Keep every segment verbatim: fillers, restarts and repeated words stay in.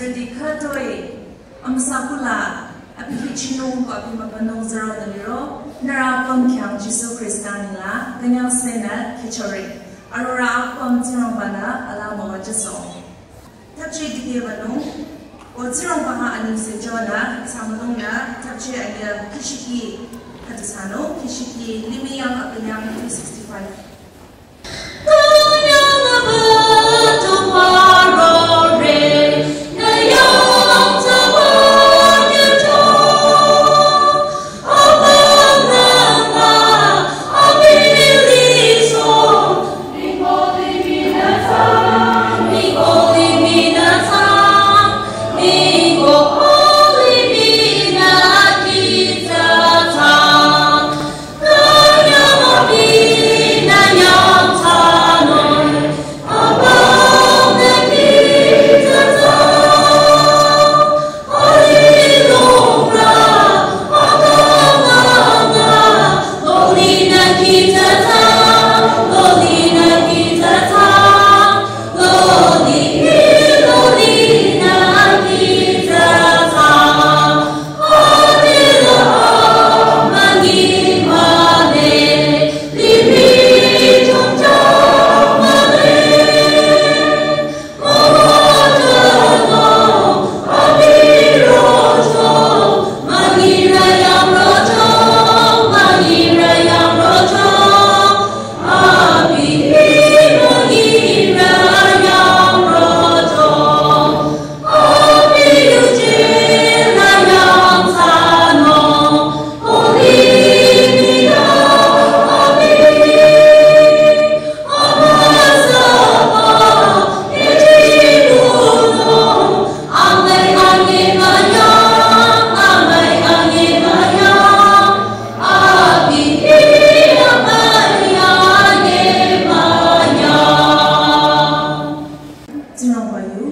Sürüti khütoi amüsa kula abi kihchinung ko abi mübünung züro nü liro, nührü apüm khyang Jisu Khrista nengla künyangsenü kihchore. Arorüh apüm Tsingrangba-nü alaa müwajüsoh. Thapche dikehbanung, o Tsingrangba-nü anengse jünü, ihsa mülungnü thapche anyüh kihchiki khüdu thsanung, kihchiki limih yang akünyang two sixty-five. Tsingrangba yu,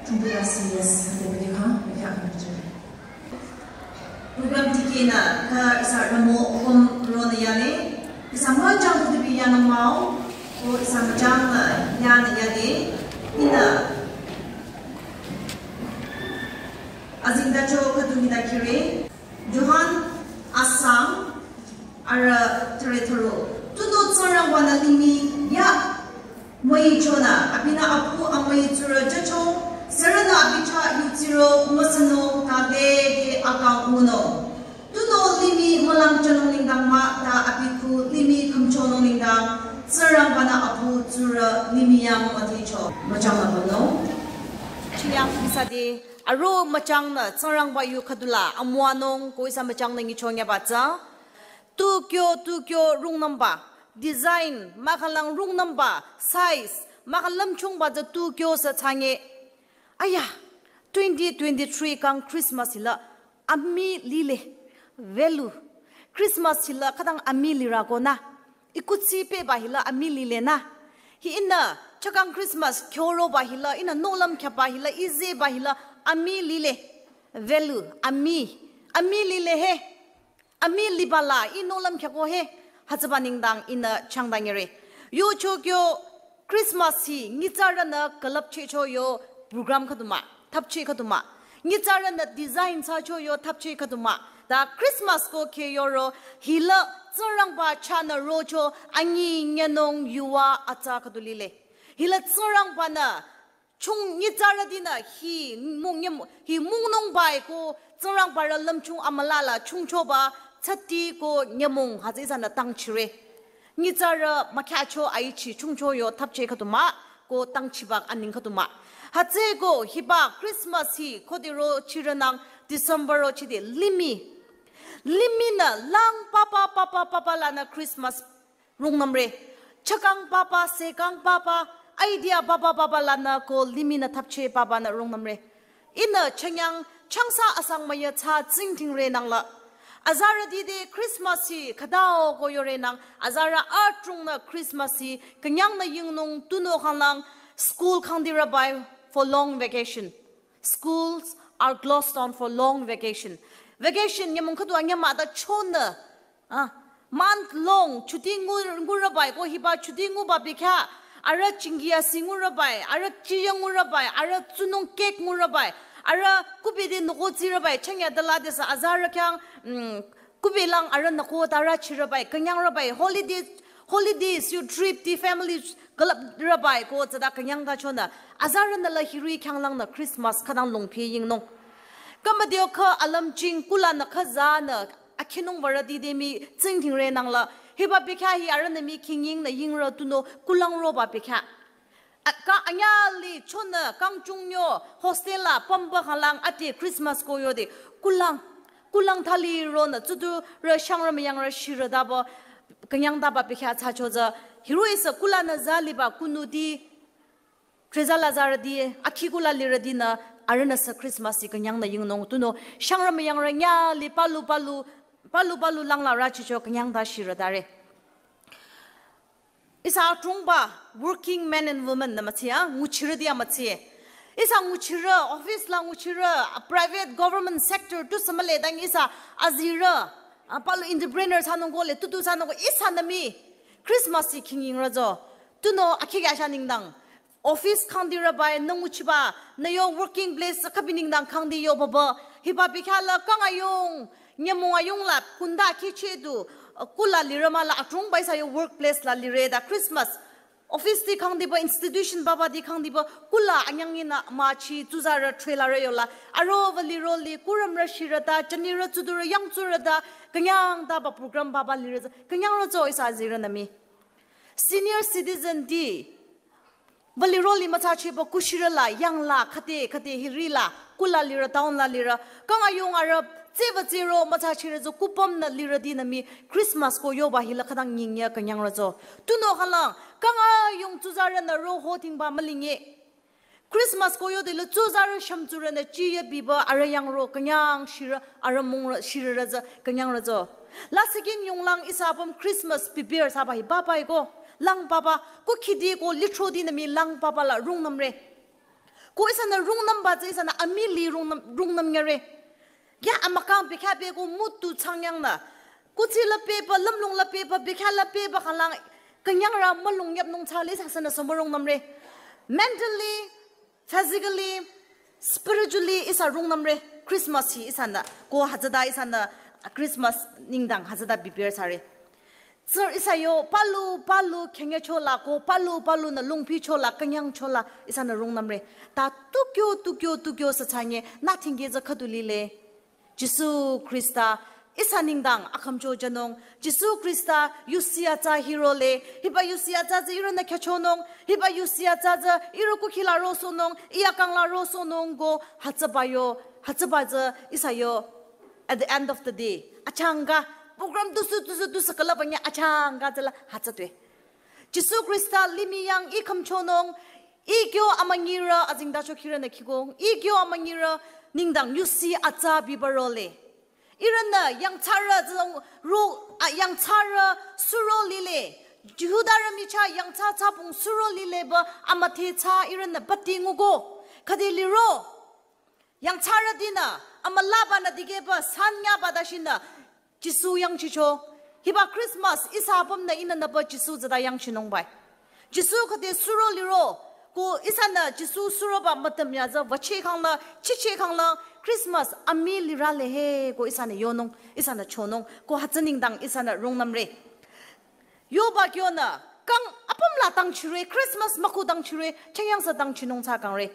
chungpira C S, Deputy Kha, Mekha Kha. Program dikehnü, kha ihsa ramo kom ronü yale, ihsa müchang kutubi yanü mao, ko ihsa müchang nü yanü yale, ihnü azingdacho khüdu hita kire, Johan asang, arüh thüre thüro. Tunüo Tsingrangba-nü limih ya müichonü, abinü apu amüi tsurü jücho, sürünü abi chah yutsiro müsünung ta lede akang ngunung. Tunüo limih mülang chonung nengdang mah ta abi khu limih khümchonung nengdang, Tsingrangba-nü apu tsurü limih yang müdhecho. Müchang nü bünung. Chiyang ihsa te, aro müchang nü Tsingrangba yu khüdula amüwanung ko ihsa müchang nü nyichong yaba tsü. Tu kyo, tu kyo rungnümba, design, mahkhang rungnümba, size, mahkhang lümchungba tsü tu kyo sü thsange. Aya, twenty twenty-three kang Christmas hila amii lile, value. Christmas hila khütang amii lirü ko nü. I kuthsi peba hila amii lile nü. Hi ihnü chakang Christmas kyoroba hila, ihnü nohlüm khyaba hila, i zehba hila amii lile. Value, amii. Amii lile he. Amii liba la, i nohlüm khyako he, hütsüba nengdang ihnü changdang yere. Yo chokyo Christmas hi nyitsarünü külüpchehcho yo program khüdu mah, thapcheh khüdu mah. Nyitsarünü design thsacho yo thapcheh khüdu mah. Ta Christmas ko khe yoro hila Tsingrangba chahnü rocho anyi nyenung yuva atsa khüdu lile. Hila Tsingrangba-nü chung nyitsarütinü hi mung nyem-, hi mungnungba-i ko Tsingrangba rü lümchung amüla la chungchoba tsüti ko nyümong hütsü ihsanü tangchire. Nyitsarü mükhyahcho aichi chungcho yo thapcheh khüdu mah ko tangchiba aneng khüdu mah. Hütsüeko hiba Christmas hi khode ro chirünang December ro chide limih. Limihnü lang papa papa papa lanü Christmas rungnümre. Chakang papa, sekang papa, idea papa papa lanü ko limihnü thapcheh papa nü rungnümre. Ihnü chanyang changsa asang müya tsü tsingdhingre nangla. Azarüti te Christmas hi khütao ko yore nang, azarü adrongnü Christmas hi künyangnü yingnung tunüo khanglang school khangdirü bai for long vacation. Schools are closed down for long vacation. Vacation nyümong khüdu anyüh mah ta chonü. Ah, month long chuti ngu, ngurü bai ko hiba chuti nguba bikha. arüh chingi asi ngurübai, arüh chiya ngurübai, arüh tsunung cake ngurübai, arüh kubede noko tsirübai, changya dala desa azarü khyang, mm, kubelang arüh noko tara chirübai, künyangrübai, holiday, holidays, you trip, the family, galap rübai, ko tsada künyang ta chonü, azarünü la hiri khyanglangnü Christmas khütang longphi yingnung. Kamadio kha alam ching kulanü khazanü, akhinung varüti de mi tsingdhingre nangla, hiba bekhyah hi arühnü mi khingyingnü yingrü tunüo kulang roba bekhyah. A-, ka anyali chonü kangchungnyo hostel la pamba khalang ati Christmas ko yode kulang, kulang thali ronü tsudurü shangrü müyangrü shirüdaba, künyangdaba bekhyah thsachotsü, hiroh-i sü kulanü zaliba kunuti, treza la zarüti, akhi kula lirütinü, arühnü sü Christmas hi künyangnü yingnung tunüo, shangrü müyangrü nyali palu palu, palu palu langla rüchicho künyangda shirüdare. Ihsa adrongba working men and women nü mütsi ya, nguchirüti ya mütsi. Ihsa nguchirü, office la nguchirü, private government sector tusü mühle dang ihsa azirü, a, palu entrepreneur thsanung kohle, tutu thsanung ko, ihsanü mi Christmas hi khingyingrü tsü. Tunüo akhi kya sha nengdang. Office khangdirübai, nü nguchiba, nü yo working place khübi nengdang khangdi yo baba. Hiba bekhyah la kang ayung, nyümong ayung la, kunda khiche du, kula lirü mah la, adrongba ihsa yo workplace la lire da Christmas. Office ti khangdiba, institution babati khangdiba, kula anyang inü machi, tsuzarü, trailer rü yola, aro vali roli, kurümrü shirüta, chanirü tsudurü, yangtsurüta, künyangdaba program baba lirü tsü, künyangrü tsü ihsa azirünü mi. Senior citizen ti, vali roli mütsachiba kushirü la, yang la, khüte, khüte, hiri la, kula lirü, town la lirü, kang ayung arüh, tseva tsero, mütsachirü tsü, kupümnü lirütinü mi, Christmas ko yoba hila khütang nyingya künyangrü tsü. Tunüo khalang, kang ayung tsuzarünü ro ho tingba mülinge. Christmas ko yode le tsuzarü shümtsurünü chiya biba arüh yangro künyang shirü arüh mongrü shirürü tsü künyangrü tsü. La second yonglang ihsa apüm Christmas prepare thsaba hi baba iko. Lang baba, ko khidi ko lithrotinü mi lang baba la rungnümre. Ko ihsanü rungnümba tsü ihsanü amili rungnüm, rungnüm nyare. Ya amakang bekhyah be ko mutu changyangnü. Kuthsi la beba, lümlong la beba, bekhyah la beba khalang künyangrü mülung yapnung thsale ihsa sünü sümürung nümre. Mentally, physically, spiritually ihsa rungnümre. Christmas hi ihsanü. Ko hütsüta ihsanü Christmas nengdang hütsüta prepare thsare. Tsür ihsa yo palu palu khengecho la ko palu palunü longphicho la künyangcho la ihsanü rungnümre. Ta tukyo tukyo tukyo sü thsanye nü thingke tsü khüdu lile. Jisu Khrista ihsa nengdang akhümcho jünung. Jisu Khrista yusi atsa hirole. Hiba yusi atsa tsü ihrünü khyüchonung. Hiba yusi atsa tsü ihrü kukhi la rosohnung. Ih akang la rosohnung ko hütsüba yo. Hütsüba tsü ihsa yo. At the end of the day, achangka program tusü tusü tusü külüpba nyi achangka tsüla hütsütoi. Jisu Khrista limih yang ih khümchonung, ih kyo amünyirü azengtacho khirünü khikong, ih kyo amünyirü nengdang yusi atsa biba role. Ihrünü yangthsarü tsü ro, a, yangthsarü suro lile. Jihudarü michah yangthsa thsapung suro lileba amüdhe thsa ihrünü bati nguko. Khüde liro. Yangthsarütinü, amülabanü dikehba sanyaba ta shinü, Jisu yangchicho. Hiba Christmas, ihsa apümnü ihnü nüba Jisu tsüta yangchinungbai. Jisu khüde suro liro, ko ihsanü Jisu suroba mütüm ya tsü vache khangla, chiche khangla, Christmas amii lirale he, ko ihsanü yonung, ihsanü chonung, ko hütsü nengdang ihsanü rungnümre. Yoba kyonü, kang apüm la tangchire, Christmas müku tangchire, chengyang sü tangchinung thsa kangre.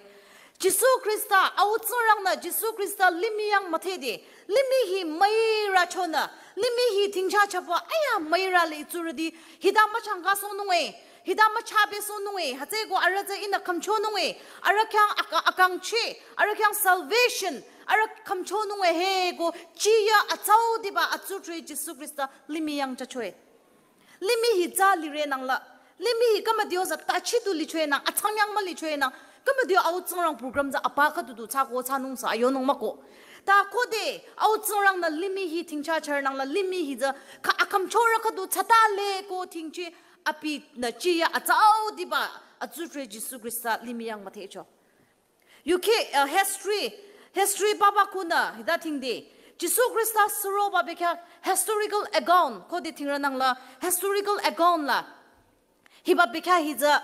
Jisu Khrista, Au Tsingrangnü Jisu Khrista limih yang müthede, limih hi müirü chonü, limih hi thingcha chaba, aya müirü le tsurüti, hita müchangkasohnung e, hita müchabesohnung e, hütsüeko arüh tsü ihnü khümchonung e, arüh khyang ak-, akangchi, arüh khyang salvation, arüh khümchonung e he ko, chiya atsaudiba atsutre Jisu Khrista limih yang chachoe. Limih hi tsü lire nangla. Limih hi kümüdeo sü tachi tu lichoe nang, achang yang mah lichoe nang. Kümüdeo Au Tsingrang program tsü apa khüdu du thsako thsanung sü ayonung mahko. Ta khode Au Tsingrangnü limih hi thingcha char nangla limih hi tsü kha akhümchorü khüdu thsatale ko thingchi abinü chiya atsaudiba atsutre Jisu Khrista limih yang müthecho. Yuki, uh, history, history papa kunü, hita thingde. Jisu Khrista suroba bekhyah historical account, khode thingrü nangla, historical account la. Hiba bekhyah hi tsü,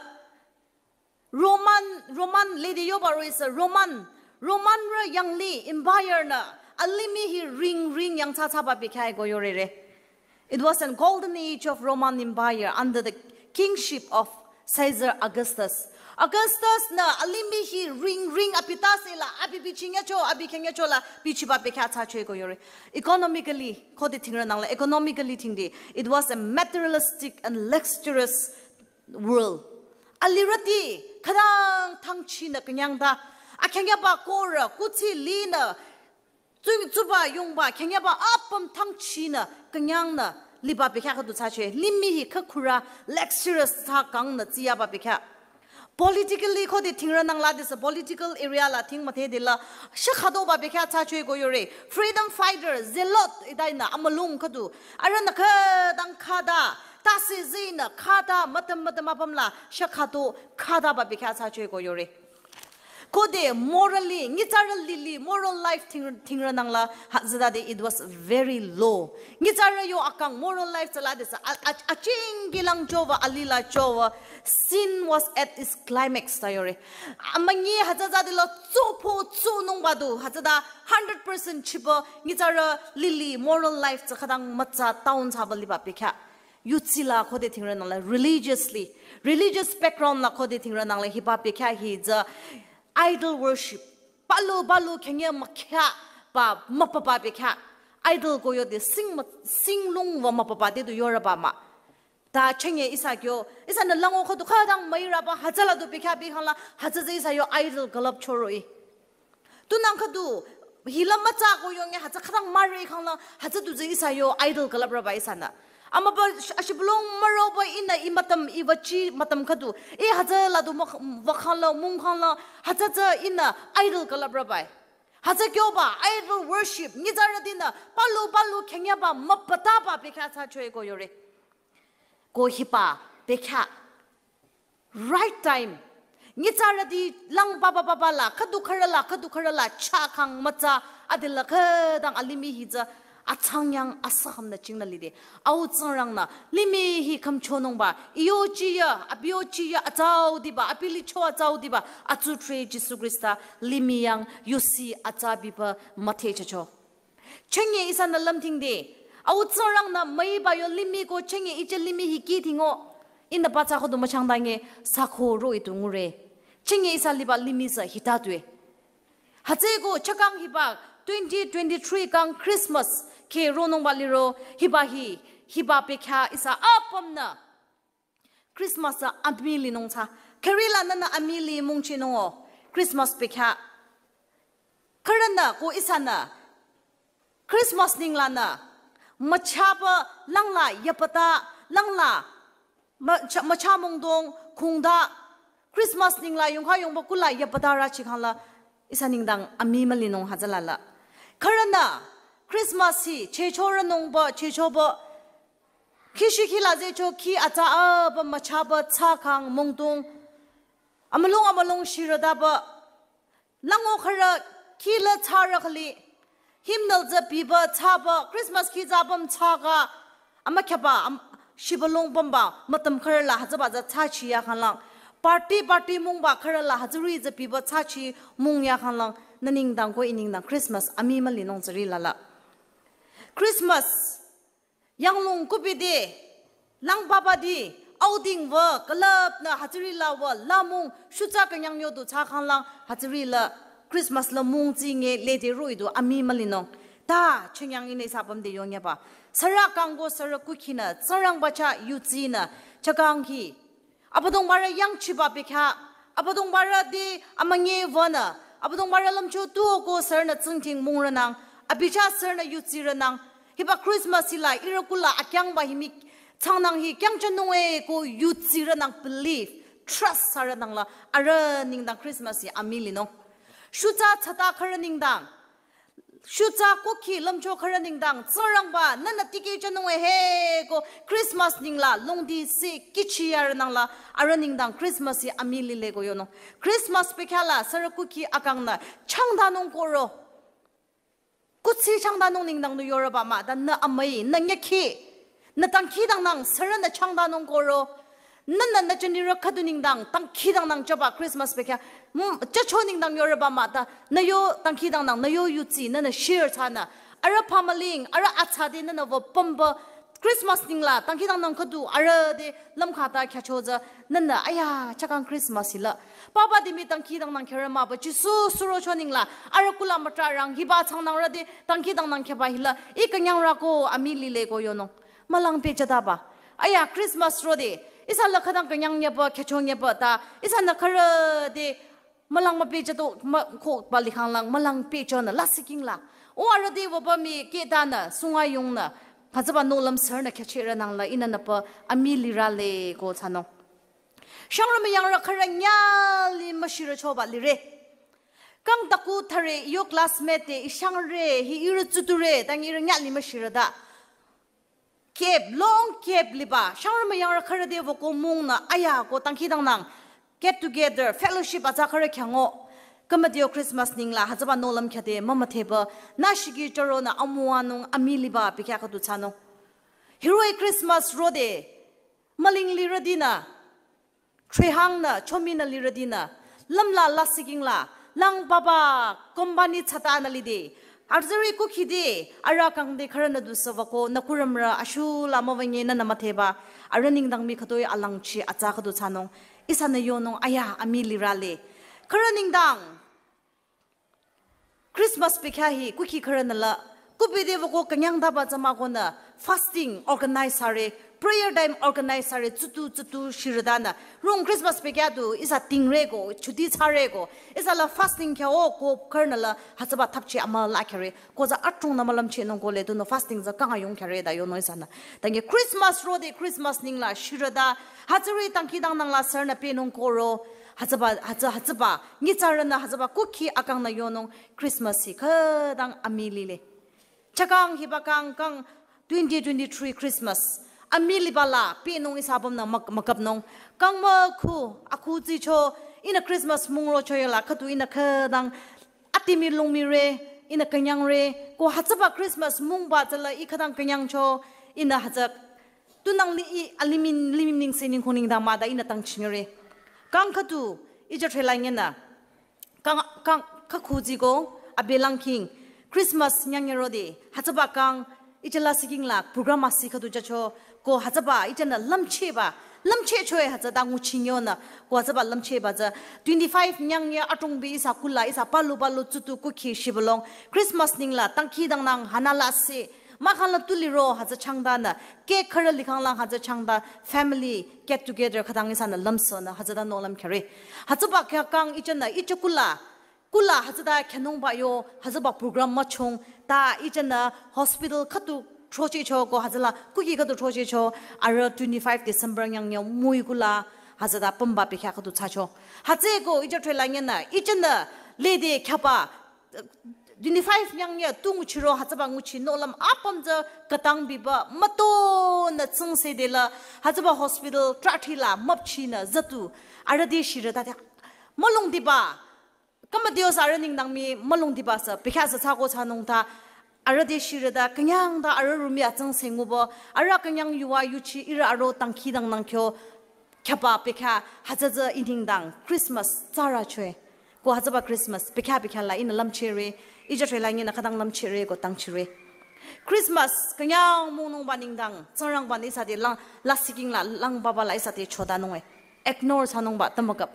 Roman, Roman lede yoba roise Roman, Roman rü yangli empire nü alimih hi ring ring yangthsa thsaba bekhyah ko yorere. It was a golden age of Roman Empire under the kingship of Caesar Augustus. Augustus nü alimih hi ring ring abi tase la abi bichinyacho abi khenyacho la bichiba bekhyah thsacho ko yore. Economically, khode thingrü nangla economically thingde, it was a materialistic and luxurious world. Alirüti khüdang thangchi nü künyangda akhenyaba korü kuthsi linü tsung tsuba yungba khenyaba apüm thangchi nü künyang nü liba bekhyah khüdu thsacho. Limih hi khükhurü luxurious thsa kang nü tsiyaba bekhyah. Politically khode thingrü nangla dise political area la thing müthe de la shakhadoba bekhyah thsacho ko yore. Freedom fighter, zealot idai nü amülung khüdu. Arühnü khüdang khada, tase zinü khada, mütüm mütüm apüm la shakhado khadaba bekhyah thsacho ko yore. Khode morally, nyitsarü lili, moral life thing, thingrü nangla, ha, züdade it was very low. Nyitsarü yo akang moral life tsüla desa, a, a, aching kilang chova, alila chova, sin was at its climax ta yore. Amanyi hütsü zade la tsupo tsunung badu, hütsüda hundred percent chiba, nyitsarü lili, moral life tsü khüdang mütsa town thsaba liba bekhyah. Yutsila khode thingrü nangla religiously, religious background la khode thingrü nangla hiba bekhyah hi tsü idol worship. Balu balu khenye makhyah ba mapaba bekhyah. Idol ko yode sing ma, singlung wa mapaba de du yoraba mah. Ta chenye ihsa kyo, ihsanü lango khüdu khüdang müiraba hütsüla du bekhyah bikhangla hütsü tsü ihsa yo idol külüp choroh-i. Tunang khüdu, hila mütsa ko yonge hütsü khüdang müri khangla, hütsü du tsü ihsa yo idol külüp raba ihsanü. Amaba sh-, ashibülung müroba ihnü i mütüm, i vachi mütüm khüdu. I hütsüla du mak-, vakhangla, mungkhangla, hütsü tsü ihnü idol külüp raba. Hütsü kyoba, idol worship, nyitsarütinü, balu balu khenyaba, müpataba bekhyah thsacho ko yore. Ko hiba bekhyah. Right time. Nyitsarüti lang baba baba la, khüdu khürü la, khüdu khürü la, cha khang mütsa, adela khüdang alimih hi tsü, atsang yang asaham nü chingla lide. Au Tsingrang nü, limih hi khümchonungba, iyo chiya, abi yo chiya, atsau diba, abi licho atsau diba, atsu tre Jisu Krista, limih yang, yusi atsa biba, müthe chacho. Chenye ihsanü lümthingde, au Tsingrang nü müiba yo limih ko chenye iche limih hi kih thingo. Ihnü patsa khüdu müchangdange sakho ro-i tu ngure. Chenye ihsa liba limih sa hita tue. Hütsüko chakang hiba twenty twenty-three kang Christmas ke ronungba liro hiba hi, hiba bekhyah ihsa apümnü Christmas a amii linung tsü. Khürila nünü amii li mungchinung-o. Christmas bekhyah. Khürünü ko ihsanü. Christmas ninglanü. Müchaba langla yapata langla. Mücha, mücha mungdong kungda. Christmas ningla yongkha yongba kula yapata rü chikhangla. Ihsa nengdang amii mülinung hütsülala. Khürünü. Christmas hi, checho rünungba, chechoba. Khi shikhi la zehcho khi atsa aba müchaba tsü khang mungdong. Amülung amülung shirüdaba. Lango khürü khi la tsürü khali. Hymnal tsü biba tsüba. Christmas khi tsü bam tsüka. Amükhaba am, shibülung bamba. Mütüm khürüla hütsüba tsü tsüchi yakhanglang. Party party mungba khürüla hütsüri tsü biba tsüchi mung yakhanglang. Nü nengdang ko i nengdang Christmas amii mülinung tsüri lala. Christmas. Yanglong kubide, lang babadi, outing wü, club nü hütsürila wü, lamung, shutsa künyang yodu tsü khanglang, hütsürila, Christmas la mung tsinge, lede ro-i du, amii mülinung. Ta, chengyang ine ihsa bamde yongyaba. Sürü kangko sürü kukhinü, Tsingrangba chah yudsinü, chakang hi. Abüdongbarü yangchiba bekhyah, Abüdongbarü di amünyi wünü, Abüdongbarü lümcho tuo ko sürünü tsingdhing mungrünang, abi chah sürünü yudsirünang, hiba Christmas hila ihrü kula akyangba hi mii tsangnang hi kyangchanung-e ko yudsirünang believe, trust sürünang la arüh nengdang Christmas hi amii linung. Shutsa tsata khürü nengdang, shutsa kukhi lümcho khürü nengdang, Tsingrangba, nünü tikehchanung-e he ko Christmas ningla, longdi si kichi yarünang la, arüh nengdang Christmas hi amii lile ko yonung. Christmas bekhyah la, sürü kukhi akangnü, changdanung koro. Kuthsi changdanung nengdang du yorüba mah, ta nü amüi, nü nyükhi, nü dangkhidangnang, sürünü changdanung koro. Nünü nü jünirü khüdu nengdang, dangkhidangnang jüba Christmas bekhyah, mm, jücho nengdang yoreba mah ta, nü yo dangkhidangnang, nü yo yudsi, nünü share thsanü. Arüh pamaling, arüh atsa de nünü wü pümba, Christmas nengla, dangkhidangnang khüdu, arüh de lümkhata khyücho tsü, nünü, aya, chakang Christmas hila. Papa de mii dangkhidangnang khyürü mahba, Jisu surocho nengla, arüh kula mütrarang, hiba changnangrü de, dangkhidangnang khyüba hila, ih künyangrü ko, amii lile ko yonung. Mülang pehjütaba. Aya, Christmas rode. Ihsa la khütang künyang nyeba, khyücho nyeba ta. Ihsanü khürü de mülang müpehjüto, mü, ko ba likhanglang, mülang pehjünü, lasih kingla. O arüh de wüba mii kehtanü, sunga yungnü. Hütsüba nohlüm sürünü khyüchirü nangla, ihnü nüpa, amii lirü le ko thsanung. Shangrü müyangrü khürü nyali müshirü choba lire. Kang taku thare, yo classmate de, ih shangre, hi ihrü tsuture, tang ihrü nyali müshirü ta. Gap, long gap liba, shangrü müyangrü khürü de wüko mungnü, aya ko dangkhidangnang, get together, fellowship atsa khürü khyang o. Kümüdeo Christmas nengla, hütsüba nohlüm khyüde, mümüdheba, nü shiki jüronü amüwanung amii liba, bekhyah khüdu thsanung. Hiroh-i Christmas rode, müling lirütinü, threhangnü, chominü lirütinü, lümla lasih kingla, lang papa, company thsatanü lide, azürü kukhide, arüh kangde khürünü dusü wüko, nü kurümrü, ashula müwünye nünü müdheba, arüh nengdang mii khütoi alangchi, atsa khüdu thsanung, ihsanü yonung, aya, amii lirü le. Khürü nengdang, Christmas bekhyah hi, kukhi khürünü la, kupi de wüko künyang taba tsü mah konü, fasting organize thsare, prayer time organize thsare, tsutu, tsutu shirütanü. Rung Christmas bekhyah du, ihsa tingre ko, chuti thsare ko, ihsa la fasting khyao ko khürünü la, hütsüba thapchi amüla khyüre, ko tsü atrungnü mülümchehnung ko le tunüo fasting tsü kang ayung khyüre ta yonung ihsanü. Tangi Christmas rode, Christmas nengla shirüta, hütsüri dangkhidangnang la sürünü pehnung koro, hütsüba, hütsü, hütsüba, nyitsarünü hütsüba kukhi akangnü yonung Christmas hi khütang amii lile. Chakang hiba kang kang twenty twenty-three Christmas. Amii liba la pehnung ihsa apümnü mük-, müküpnung. Kang mükhu, akhu tsicho, ihnü Christmas mungro choyola khüdu ihnü khütang atimi lungmire, ihnü künyangre, ko hütsüba Christmas mungba tsüla ih khütang künyangcho, ihnü hütsü tunang li ih alimih, limih ningse ningkhu nengdang mah ta ihnü tangchinire. Kang khüdu, ih jüthre la nyenü. Kang, kang, khakhu zi ko, abelang king. Christmas nyangye rode, hütsüba kang, ih jüla siking la, program asi khüdu jücho, ko hütsüba, ih jünü lümchehba, lümchehchoe hütsüta nguchinyonü, ko hütsüba lümchehba tsü, twenty-five nyangye atungbi ihsa kula, ihsa palu palu tsutu kukhi shibülung, Christmas nengla, dangkhidangnang hanü lasih, mahkhang la tu liro hütsü changtanü, cake khürü likhanglang hütsü changta, family get together khütang ihsanü lümsonü, hütsüta nohlüm khyüre. Hütsüba khyakang ih jünü, ih jü kula, kula hütsüta khyünungba yo, hütsüba program müchung, ta ih jünü hospital khüdu throchehcho ko hütsüla, kukhi khüdu throchehcho, arüh twenty-five December nyangye müi kula, hütsüta pümba bekhyah khüdu thsacho. Hütsüeko ih jüthre la nyenü, ih jünü lede khyaba, twenty-five nyangye tu nguchiro hütsüba nguchi nohlüm apüm tsü khütang biba mütonü tsingse de la hütsüba hospital trahthi la müpchinü zütu arüh de shirüta de mülungdiba kümüdeo sü arüh nengdang mii mülungdiba sü bekhyah sü thsako thsanung ta arüh de shirüta künyang ta arüh rumi atsingse ngubo arüh künyang yuwa yuchi ihrü aro dangkhidangnang kyo khyaba bekhyah hütsü tsü ih nengdang Christmas tsarachoe. Ko hütsüba Christmas bekhyah bekhyah la ihnü lümchehre, ih jüthre la nyenü khütang lümchehre ko tangchire. Christmas künyang mungnungba nengdang, Tsingrangbanü ihsa te lang, lasih king la, lang papa la ihsa te chotanunge. Ignore thsanungba ta müküp.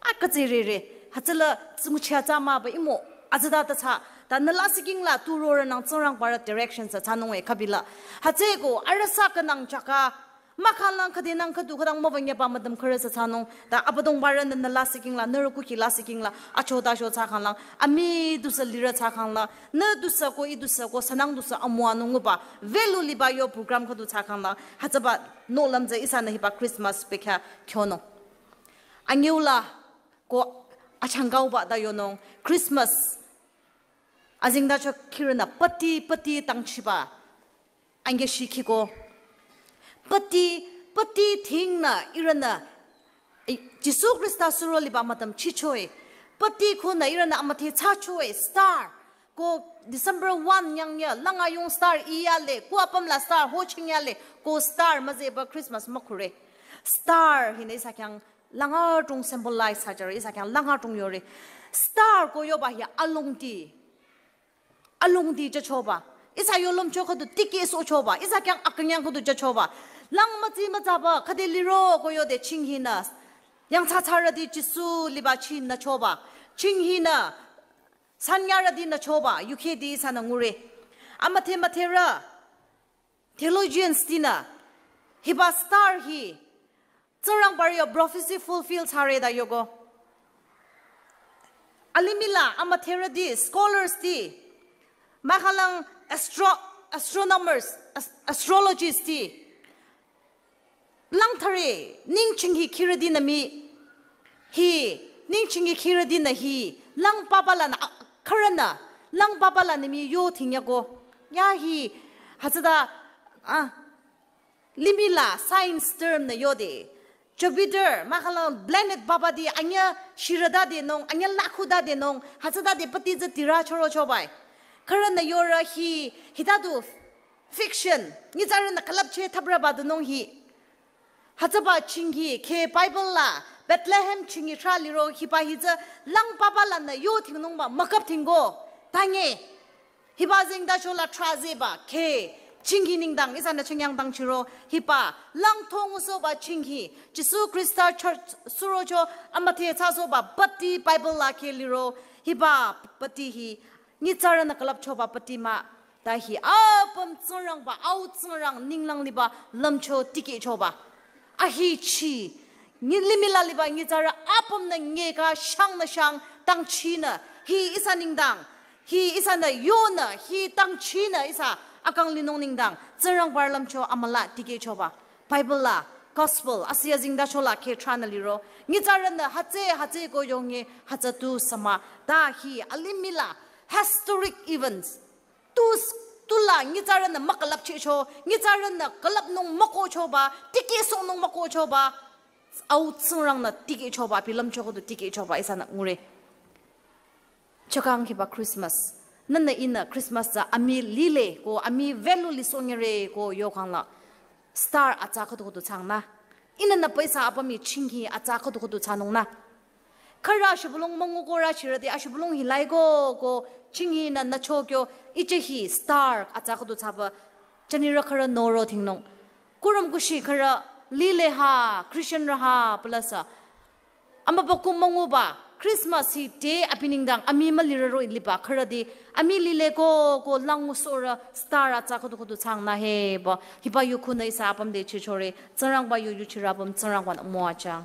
A katsirere, hütsüla tsinguchia tsü mahba imo, hütsüta ta thsa, ta nü lasih king la tu rorünang Tsingrangbarü direction sü thsanunge khübila. Hütsüeko, arüh sü künang chaka, mahkhang lang khüdenang khüdu khütang müwünyeba müdüm khürü sü thsanung. Ta Abüdongbarünü nü lasih king la, nührü kukhi lasih king la, acho ta sho thsakhang lang, amii dusü lirü thsakhang la, nü dusü ko, ih dusü ko, sünang dusü amüwanung nguba, value liba yo program khüdu thsakhang la, hütsüba nohlüm tsü ihsanü hiba Christmas bekhyah kyonung. Anyüula ko achangkauba ta yonung, Christmas azengtacho khürünü pati, pati tangchiba. Ange shikhiko. Pati, pati thingnü ihrünü, eh, Jisu Khrista suro liba müdüm chichoe. Pati khunü ihrünü amüdhe thsachoe, star. Ko December one nyangye, langa yung star iyale, ko apüm la star, ho chingyale, ko star müzeba Christmas mükhure. Star hinü ihsa khyang langatung symbolize thsajüre, ihsa khyang langatung yore. Star ko yoba hi alongdi. Alongdi jüchoba. Ihsa yo lümcho khüdu tikehsohchoba. Ihsa khyang akünyang khüdu jüchoba. Lang mütsi mütsaba khüde liro ko yode ching hinü. Yangthsathsarüti Jisu liba chinü choba. Ching hinü. Sanyarütinü choba. Yukhedi ihsanü ngure. Amüdhe müdherü theologians tinü hiba star hi Tsingrangbarü yo prophecy fulfill thsare ta yoko. Alimih la amüdherüti scholars ti mahkhang astro astronomers as- astrologists ti lang thsare ningching hi khirütinü mii hi ningching hi khirütinü hi lang papa lanü a- khürünü lang papa lanü mii yo thingyako. Ya hi hütsüta ah limih la science term nü yode Jupiter mahkhang planet papa ti anyü shirüta denung anyü lakhuta denung hütsüta de pati tsü tira choro chobai. Khürünü yore hi hitadu fiction nyitsarünü külüpcheh thapraba dunung hi. Hütsüba ching hi kheh Bible la Bethlehem ching hi thra liro hiba hi tsü lang papa lanü yo thingnungba mükap thingko. Tange. Hiba zengtacho la thra zeba kheh ching hi nengdang ihsanü chingyang dangchiro hiba lang thong sohba ching hi Jisu Khrista church surocho amüdhe thsasohba pati Bible la kheh liro hiba pati hi nyitsarünü külüpchoba pati mah. Ta hi apüm Tsingrangba au Tsingrang ninglang liba lümcho tikehchoba. Ahi chi. Nyi limih la liba nyitsarü apümnü nyeka shangnü shang tangchinü. Hi ihsa nengdang. Hi ihsanü yonü. Hi tangchinü ihsa akang linung nengdang. Tsingrangbarü lümcho amüla tikehchoba. Bible la gospel asih azengtacho la kheh thranü liro. Nyitsarünü hütsü hütsü ko yonge hütsü tu sü mah. Ta hi alimih la historic events. Tus tula nyitsarünü mükülüpchehcho, nyitsarünü külüpnung mükohchoba, tikehsohnung mükohchoba, au Tsingrangnü tikehchoba, abi lümcho khüdu tikehchoba ihsanü ngure. Chakang hiba Christmas. Nühnü ihnü Christmas tsü amii lile ko amii value lisohnyire ko yokhang la. Star atsa khüdu khüdu thsangnü. Ihnü nü paisa apüm hi ching hi atsa khüdu khüdu thsanungnü. Khürü ashibülung müngu ko rü chirüti ashibülung hi laiko ko ching hinü nücho kyo iche hi star atsa khüdu thsaba jünirü khürü noro thingnung. Kurüm kushi khürü lile ha, Christian rü ha, pülasa. Amübükuh münguba, Christmas hi te abi nengdang amii mülirü ro liba khürüti amii lile ko ko lang ngusohrü star atsa khüdu khüdu thsangnü heba. Hiba yu khunü ihsa apüm te chichore, Tsingrangba yu yuchirü apüm Tsingrangbanü müwajüng.